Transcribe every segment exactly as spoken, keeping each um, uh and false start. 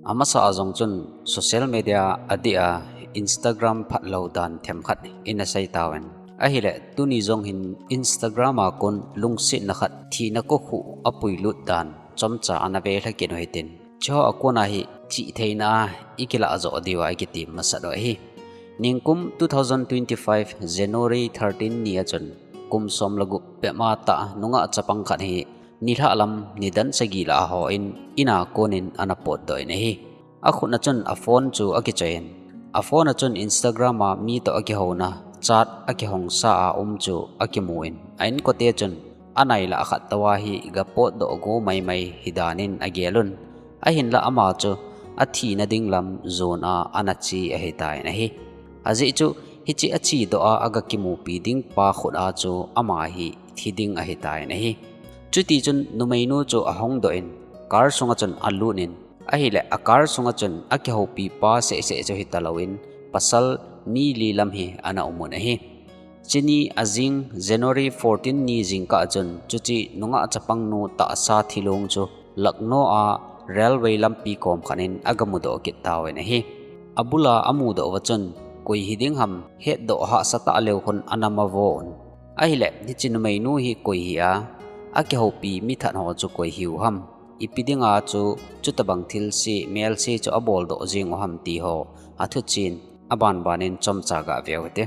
Amasa a jong chun social media adeh a Instagram phatlou dan themkhat ina sei tauvin. Ahile tuni jong hin Instagram a kon lungsetna khat thina kokhuh apuilut dan chomcha ana velha kit u hitin. Chuho a kona hi chihtheina a ikilah joh diuva ikiti masat u ahi. Ningkum two thousand twenty-five January thirteen ni a chun kum som le gup bep a tah nungah chapang khat hi nilhah lam nidan sagi lah a hon in a konin ana potdoh in ahi. Akhut a chun a phone chu akichoi in, a phone a chun Instagram a mi toh akihouna chat akihongsa a um chu akimun, a inkote chun anailah khat tou a hi ga potdoh go maimai hidan in agel un. Ahinlah ama chu athina ding lam jon a ana che ahitan ahi. Ajeh chu hiche achedoh a aga kimupi ding pa khut a chu ama hi thi ding ahitan ahi. Chutichun numeinu chu ahongdoh in car sunga chun alut in, ahile a car sunga chun akihoupi pa sehseh chu hitalouvin pasal mi li lam hi ana um un ahi. Chuni ajing January fourteen ni jingkah a chun chuche nungah chapangnu tahsa thilong chu Lucknow a railway lampi kom khat in aga mudoh kit tauvin ahi. Abul a amudoh uva chun koi hiding ham hetdoh hahsa tah leu khun ana mavoh un. Ahile hiche numeinu hi koi hia, akihoupi mi that ho chu koi hiu ham, ipi dinga chu chutobang thilse melse chu aboldoh jeng u ham ti ho athuchen abanban in chomcha gave u hite.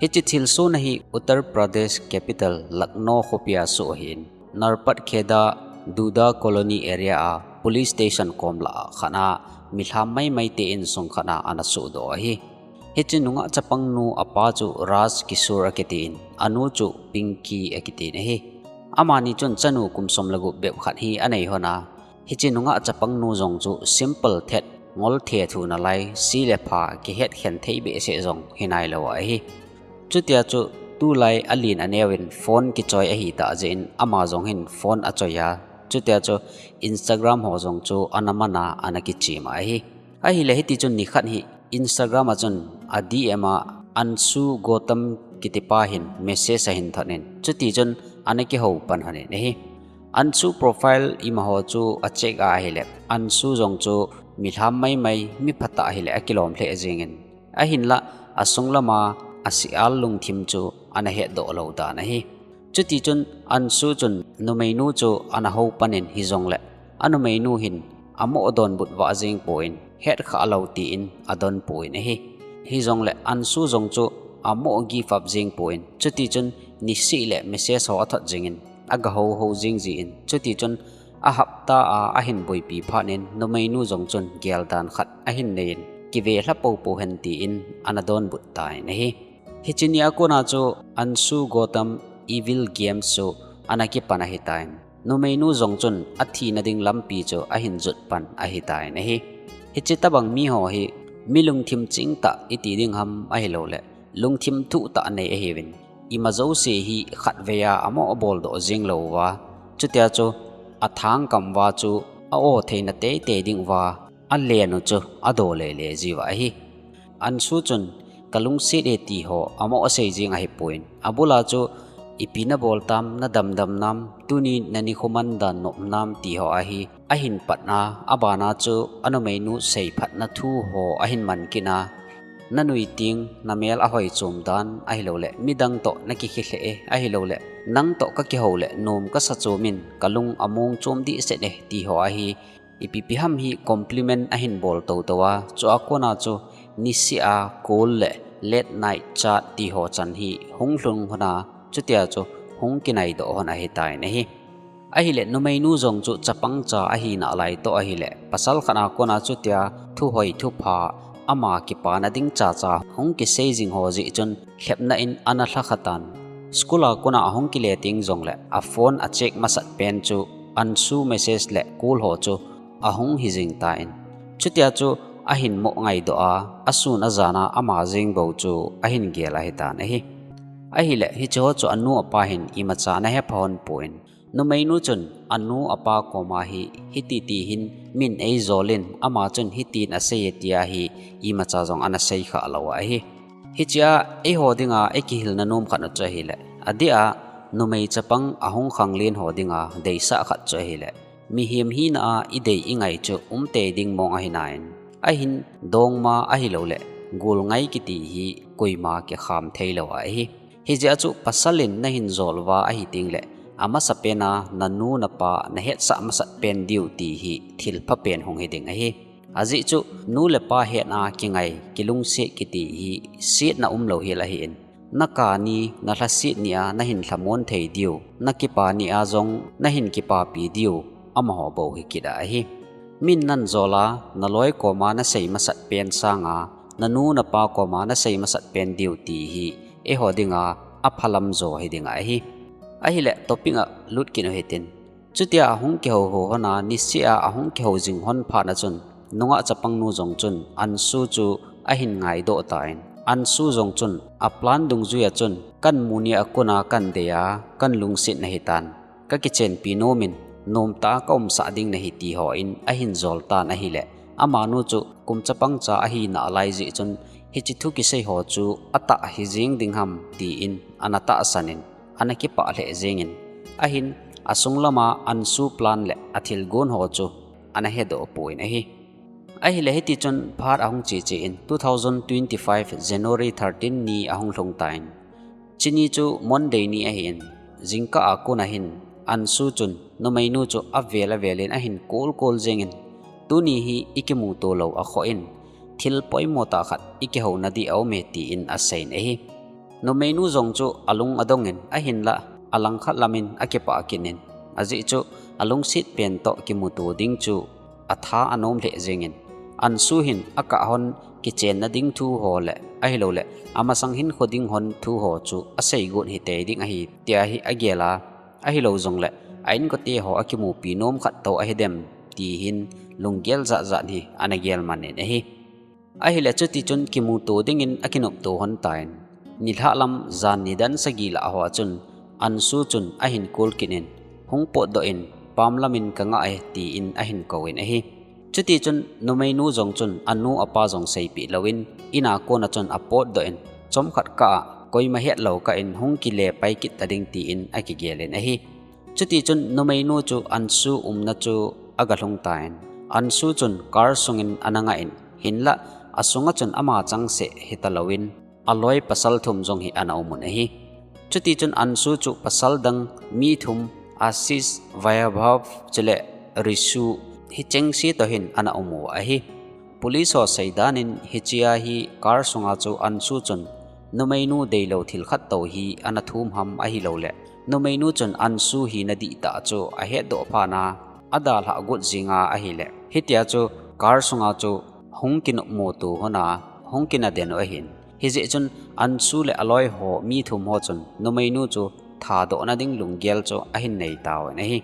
Hiche thilsohna hi Uttar Pradesh capital Lucknow khopia soh ahin, Narpat Kheda Duda Colony area a police station kom lah khat a milham maimai te insung khat a ana sohdoh ahi. Hiche nungah chapangnu apa chu Raj Kishore akitin, anu chu Pinky akitin ahi. Amani chun chanu kum som le gup bep khat hi anei hon a, hiche nungah chapangnu jong chu simple thet, ngol thethu nalai, se le pha kihet khen thei behseh jong hinailou ahi. Chutia chu tulai alen aneuvin phone kichoi ahitah jeh in ama jong hin phone achoi a, chutia chu Instagram ho jong chu ana man a ana kichim ahi. Ahile hitichun nikhat hi Instagram a chun a D M a Anshu Gautam kitipa hin message ahin thot in, chutichun ana kihou pan lhonin ahi. Anshu profile imaho chu acheck a ahile, Anshu jong chu milham maimai, mi phatah hile akilom lheh jengin, ahinlah asung lama ase-al lungthim chu ana hetdoh lou dan ahi. Chutichun Anshu chun numeinu chu ana hou panin hijongle, anumeinu hin amoh donbut vah jeng pon, hetkhah lou tin adonpon ahi. Hijongle Anshu jong chu amoh give up jeng pon, chutichun niseh le message ho athot jengin, aga houhou jing jin, chutichun ahapta a ahin boipi phatnin numeinu jong chun geldan khat ahin neiyin, kive lha poupou hen tin ana donbut tan ahi. Hiche nia kona chu Anshu Gautam Evil Games chu ana kipan ahitan, numeinu jong chun athina ding lampi chu ahin jot pan ahitan ahi. Hiche tobang miho hi mi lungthim chingtah iti ding ham ahiloule lungthim thuhtah nei ahiuvin, ima jouse hi khatvei a amoh aboldoh jeng louva, chutia chu athangkam uva chu a-o theina teitei ding uva alen u chu adolele jiuva ahi. Anshu chun kalungset e tiho amoh asei jeng ahipon, abula chu ipi nabol tam, nadamdam nam, tuni nanikho man dan nom nam tiho ahi ahin patna, abana chu anumeinu seiphatna thuho ahin man kitna, nanui teng namel ahoi chom dan ahiloule midang toh nakikhe lheh e, ahiloule nang toh kakihou le nom kasa chom in kalung among chom dehset e tiho ahi ipi ipi ham hi compliment ahin bol toutou a, chua kona chu niseh a call le late night chat tiho chan hi hung lhung lhon a, chutia chu hung kinaidoh lhon ahitan ahi. Ahile numeinu jong chu chapangcha ahi nalai toh ahile pasal khat a kona chutia thuhoi thupha ama kipana ding chacha hung kisei jing ho jeh chun lhepna in ana lhakha tan. School a kona ahung kile teng jongle a phone acheck masat pen chu Anshu message le call ho chu ahung hijing tan, chutia chu ahin moh ngaidoh a, asun ajan a ama jeng bou chu ahin gel ahitan ahi. Ahile hicheho chu anu apa hin imacha ana hepha lhon pon, numeinu chun anu apa koma hi hititi hin min eijol in, ama chun hitin asei e tia hi imacha jong ana seikhah lou ahi. Hichea eiho dinga ikihilna nom khat u chu ahile, adeh a numei chapang ahung khanglen ho dinga deisah khat chu ahile, Mihem hina a idei ingai chu umtei ding mong ahi nain, ahin dongma ahilouleh gulngai kiti hi koima kikham theilou ahi. Hijeh a chu pasal in nahin jol uva ahi tengleh, amasapen a nanu napa nahetsah masat pen diu ti hi thilpha pen hung hiding ahi. Ajeh chu nu le pa hetna kingai, kilungset kiti hi setna umlou hel ahin, nakah ni, nalhaset ni a nahin lhamon thei diu, nakipa ni a jong nahin kipapi diu, amaho bou hi kit ahi. Min nan jol a, naloi koma nasei masat pen sanga, nanu napa koma nasei masat pen diu ti hi eiho dinga aphalam jo hiding ahi. Ahileh topic a lut kit u hitin. Chutia ahung kihou hou hon a, niseh a ahung kihou jing hon phat a chun, nungah chapangnu jong chun Ansu chu ahin ngaidoh tan, Ansu jong chun aplan dungjuia chun, kamu ni a kon a kadei a, kalungset nahitan, kakichenpi nom in, nomtah a kaumsah ding nahi ti hon ahin jol tan ahileh, amanu chu kum chapang cha ahi nalai jeh chun, hiche thu kisei ho chu atah hijeng ding ham tin ana tahsan in, ana kipah lheh jengin, ahin asung lama Ansu plan le athilgon ho chu ana hedoh pon ahi. Ahileh hitichun phat ahung cheche in, two thousand twenty-five January thirteen ni ahung lhung tan, chuni chu Monday ni ahin, jingkah a kon ahin, Ansu chun numeinu chu avel avel in ahin kolkol jengin, tuni hi ikimuto lou akhoh in, thil poimo tah khat ikihouna ding aume tin aseiyin ahi. Numeinu jong chu alung adongin, ahinlah alangkhat lamin akipah kit in, ajeh chu alungset pen toh kimuto ding chu atha anom lheh jengin, Ansu hin akah hon kichenna ding thu ho le ahilouleh amasang hinkho ding hon thu ho chu aseigot hitei ding ahi tia hi agel a, ahilou jongleh a inkote ho akimupi nom khat tou ahidem ti hin lunggel jatjat hi ana gel man in ahi. Ahileh chutichun kimuto dingin akinopto hon tan, nilhah lam jan nidan sagi lah hoa chun Ansu chun ahin kol kit in, hung potdoh in, pam lamin kangah e tin ahin kouvin ahi. Chutichun numeinu jong chun anu apa jong seipeh louvin, in a kon a chun apotdoh in, chomkhat kah a, koima hetlou kah in hung kile pai kit tading tin akigelin ahi. Chutichun numeinu chu Ansu umna chu agalhung tan, Ansu chun car sungin ana ngah in, hinlah asunga chun ama changseh hitalouvin, aloi pasal thum jong hi ana umun ahi. Chutichun Ansu chu pasal dang mi thum, Ashish, Vaibhav chule Rishu, hichengse toh hin ana umu ahi. Police ho seidan in hichea hi car sunga chu Ansu chun numeinu deilou thil khat tou hi ana thum ham ahilouleh, numeinu chun Ansu hina dihtah chu ahetdoh phat a, adalhah got jinga ahileh, hitia chu car sunga chu hung kinopmo to hon a, hung kina den u ahin. Hijeh chun Ansu le aloi ho mi thum ho chun numeinu chu thadohna ding lunggel chu ahin nei tauvin ahi.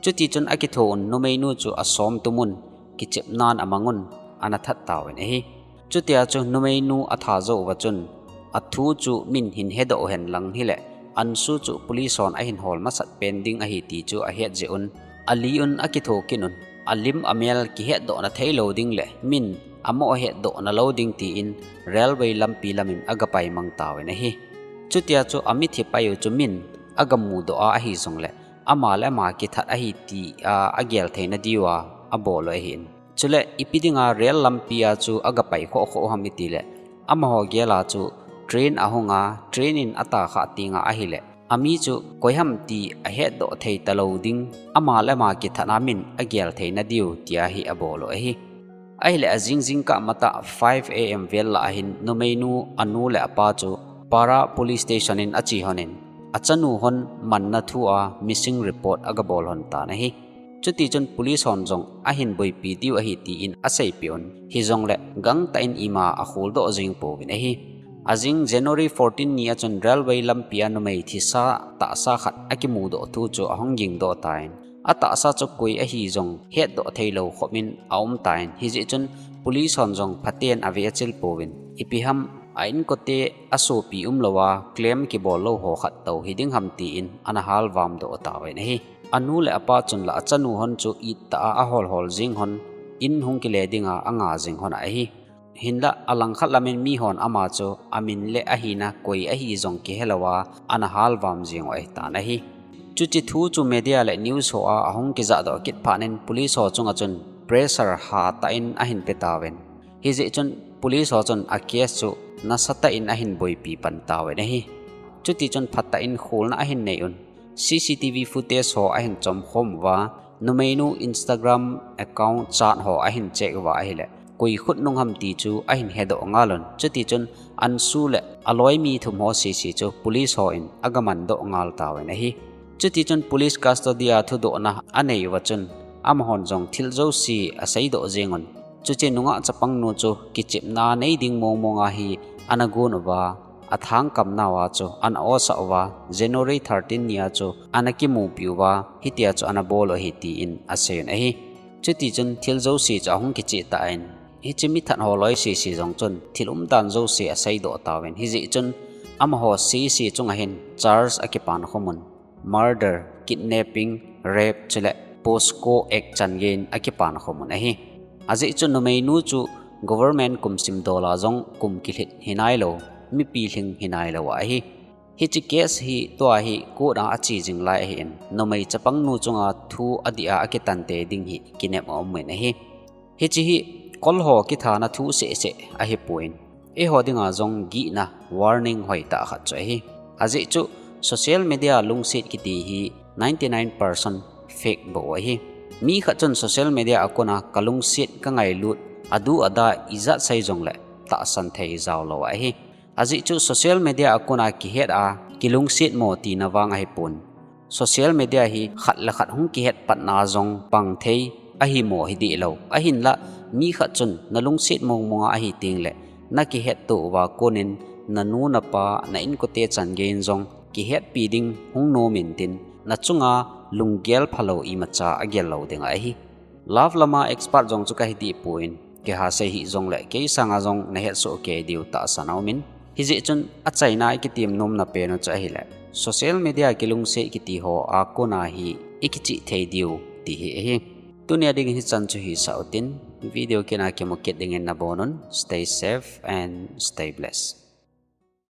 Chutichun akitho un numeinu chu asom tumun, kichepnan amangun, ana that tauvin ahi. Chutia chu numeinu atha jou uva chun, athu chu min hin hedoh hen lang hileh, Ansu chu police hon ahin hol masat pen ding ahi ti chu ahet jeh un, ali un akitho kit un, alim amel kihetdohna theilou ding le min amoh hetdohna lou ding tin railway lampi lamin agapai mang tauvin ahi. Chutia chu amithi pai u chu min agamudoh a ahi jongleh, ama le ama kithat ahi tia agel theina diuva abol u ahin. Chule ipi dinga rail lampi a chu agapai khohkhoh ham itileh, amaho gel a chu train ahung a, train in atahkhah tenga ahileh, ami chu koiham ti ahetdoh thei talou ding, ama le ama kithat a min agel theina diu tia hi abol u ahi. Ahileh ajing jingkah matah five A M vel lah ahin numeinu anu le apa chu Para Police Station in ache hon in, achanu hon manna thu a missing report agabol hon tan ahi. Chutichun police hon jong ahin boipi diu ahi tin aseipeh un, hijongleh gangtah in ima akholdoh jing pouvin ahi. Ajing January fourteen ni a chun railway lampi a numei thisa tahsa khat akimudoh thu chu ahung gingdoh tan, atahsa chu koi ahi jong hetdoh theilou khopin aum tan, hijeh chun police hon jong phaten ave achil pouvin, ipi ham a inkote asopi umlouva claim kibol lou ho khat tou hiding ham tin ana halvamdoh tauvin ahi. Anu le apa chun la achanu hon chu ittah a aholhol jing hon, in hung kile dinga anga jing hon ahi. Hinlah alangkhat lamin mihon ama chu amin le ahina koi ahi jong kihelouva ana halvam jing u ahitan ahi. Chuche thu chu media le news ho a ahung kijahdoh kit phat in police ho chunga chun pressure hatah in ahin pe tauvin. Hijeh chun police ho chun a case chu nasatah in ahin boipi pan tauvin ahi. Chuti chun phatah in kholna ahin nei un. C C T V footage ho ahin chomkhom uva, numeinu Instagram account chat ho ahin check uva ahile, koi khut nung ham ti chu ahin hedoh ngal un. Chuti chun Ansu le aloi mi thum ho sese chu police hon agaman doh ngal tauvin ahi. Chuti chun police custody a thudohna anei uva chun, amahon jong thil jouse aseidoh jeng un. Chuche nungah chapangnu chu kichepna nei ding mong mong a hi ana gon uva, athangkam nauva chu ana osah uva, January thirteen nia chu ana kimupi uva, hitia chu ana bol u ahi tin asei un ahi. Chuti chun thil jouse chu ahung kicheh tan, hiche mithat ho loi sese jong chun thil umdan jouse aseidoh tauvin, hijeh chun amaho sese chunga hin charge akipan khum un. Murder, kidnapping, rape chule POCSO Act chan geiyin akipan khum un ahi. Ajeh chu numeinu chu government kum simdol a jong kum kilhit hinailou, mipi lhing hinailou ahi. Hiche case hi tua hi court a ache jing lai ahin, numei chapangnu chunga thu adih a akitante ding hi kinem aum in ahi. Hiche hi kol ho kithana thu seh seh ahipon, eiho dinga jong gihna warning hoitah khat chu ahi. Ajeh chu social media lungset kiti hi ninety nine percent fake bou ahi. Mi khat chun social media a kona kalungset kangailut, adu ada ijat sei jongle tahsan thei jaolou ahi. Ajeh chu social media a kona kihet a kilungset mo tina vang ahipon, social media hi khat le khat hung kihet patna jong pang thei ahi mo hi dihlou. Ahinlah mi khat chun nalungset mong mong a ahi tengle nakihetto uva konin nanu napa na inkote chan geiyin jong kihetpi ding hung nom intin, nachunga lunggel phalou imacha agel lou ding ahi. Love lama expert jong chu kahi dihpon, keiha sei hih jongle kei sanga jong nahet soh kei diu tahsan aumin. Hijeh chun achaina ikitem nomna pen u chu ahile, social media kilungset kiti ho a kona hi ikichih thei diu ti hi ahi. Tunia dingin hichan chu hisah utin, video kit a kimu kit dingin nabonun, stay safe and stay blessed.